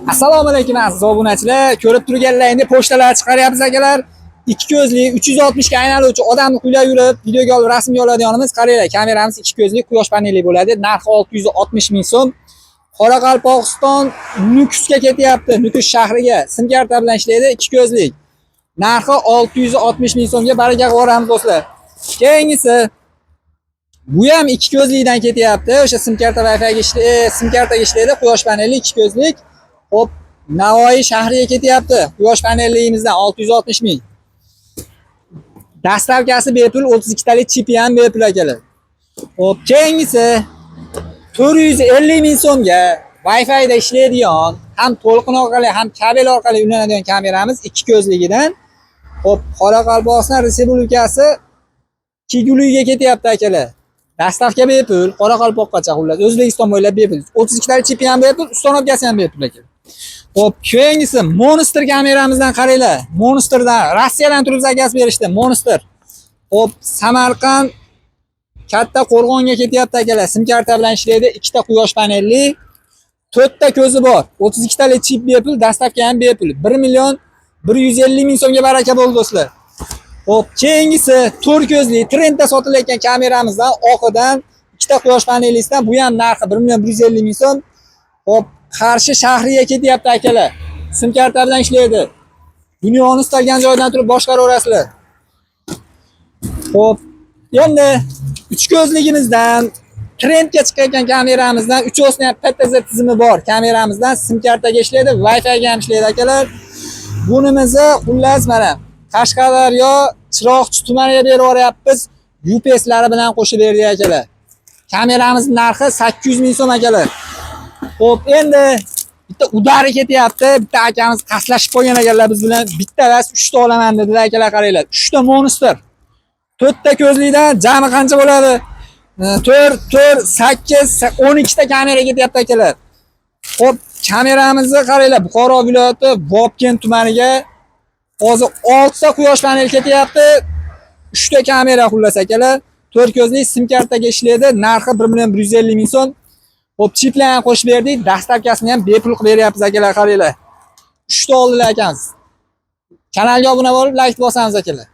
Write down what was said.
Assalomu alaykum, aziz obunachilar. Ko'rib turganlaringdek, pochtalar chiqaryapmiz, akalar. Ikki ko'zli 360 ga aylanuvchi, odamni kuylab yurib, videoga olib, rasmga oladiganimiz. Qaranglar, kameramiz ikki ko'zli, quyosh paneli bo'ladi. Narxi 660 ming so'm. Qoraqalpog'iston Nukusga ketyapti, Nukus shahriga. Sim karta bilan ishlaydi, ikki ko'zlik. Narxi 660 ming so'mga baraka qilib yuboramiz, do'stlar. Keyingisi, bu ham ikki ko'zlikdan ketyapti. O'sha sim karta, Wi-Fi ga ishlaydi, sim kartaga ishlaydi, quyosh paneli, ikki ko'zlik. Xo'p, Navoiy shahriga ketyapti. Quyosh panelligimizdan 660 ming. Доставка si bepul, 32 talik chipi ham bepul, akalar. Xo'p, keyingisi 450 ming so'mga Wi-Fi da ishlaydigan, ham to'lqin orqali, ham kabel orqali ulanadigan kameramiz ikki ko'zligidan. Xo'p, Qoraqalpog'iston Respublikasi Kiguliga ketyapti, akalar. Доставка bepul, Qoraqalpoqqacha, xullas, O'zbekiston bo'ylab bepul. 32 talik chipi ham bepul, установка si ham bepul, akalar. Xo'p, keyingisi Monster kameramizdan qaranglar. Monsterdan, Rossiyadan turib заказ berishdi, Monster. Xo'p, Samarqand Katta Qo'rg'onga ketyapti, akalar. Sim karta bilan ishlaydi, ikkita quyosh panelli, to'rtta ko'zi bor. 32 talik chip bepul, доставка ham bepul. 1 million 150 ming so'mga baraka bo'ldi, do'stlar. Xo'p, keyingisi to'rt ko'zli trendda sotilayotgan kameramizdan, oqidan, ikkita quyosh panelisidan, bu ham narxi 1 million 150 ming so'm. Xo'p, Qarshi shahriga ketyapti, akalar. Sim karta bilan ishlaydi. Dunyoni istalgan joydan turib boshqaraverasizlar. Xo'p, endi uch ko'zligimizdan, trendga chiqayotgan kameramizdan, uchovsini ham PTZ tizimi bor kameramizdan, sim kartaga ishlaydi, Wi-Fi ga ham ishlaydi, akalar. Bunimizni, xullas, mana Qashqadaryo Chiroqchi tumaniga berib yuboryapmiz. UPSlari bilan qo'shib berdik, akalar. Kameramiz narxi 800 ming so'm, akalar. Xo'p, endi bitta удар i ketyapti. Bitta akamiz qaslashib qolgan ekanlar biz bilan. Bitta emas, 3 ta olaman dedilar, akalar, qaranglar. 3 ta Monster. To'rtta ko'zlikdan jami qancha bo'ladi? 4, 4, 8, 12 ta kamera ketyapti, akalar. Xo'p, kameramizni qaranglar, Buxoro viloyati Vobkent tumaniga hozir 6 ta quyosh paneli ketyapti. 3 ta kamera, xullas, akalar. To'rt ko'zli, sim kartaga ishlaydi. Narxi 1 million 150 ming so'm. Xo'p, chiplarni ham qo'shib berdik. Доставка sini ham bepul qilib beryapmiz, akalar, qaranglar. 3 ta oldilar akamiz. Kanalga obuna bo'lib, like bosamiz, akalar.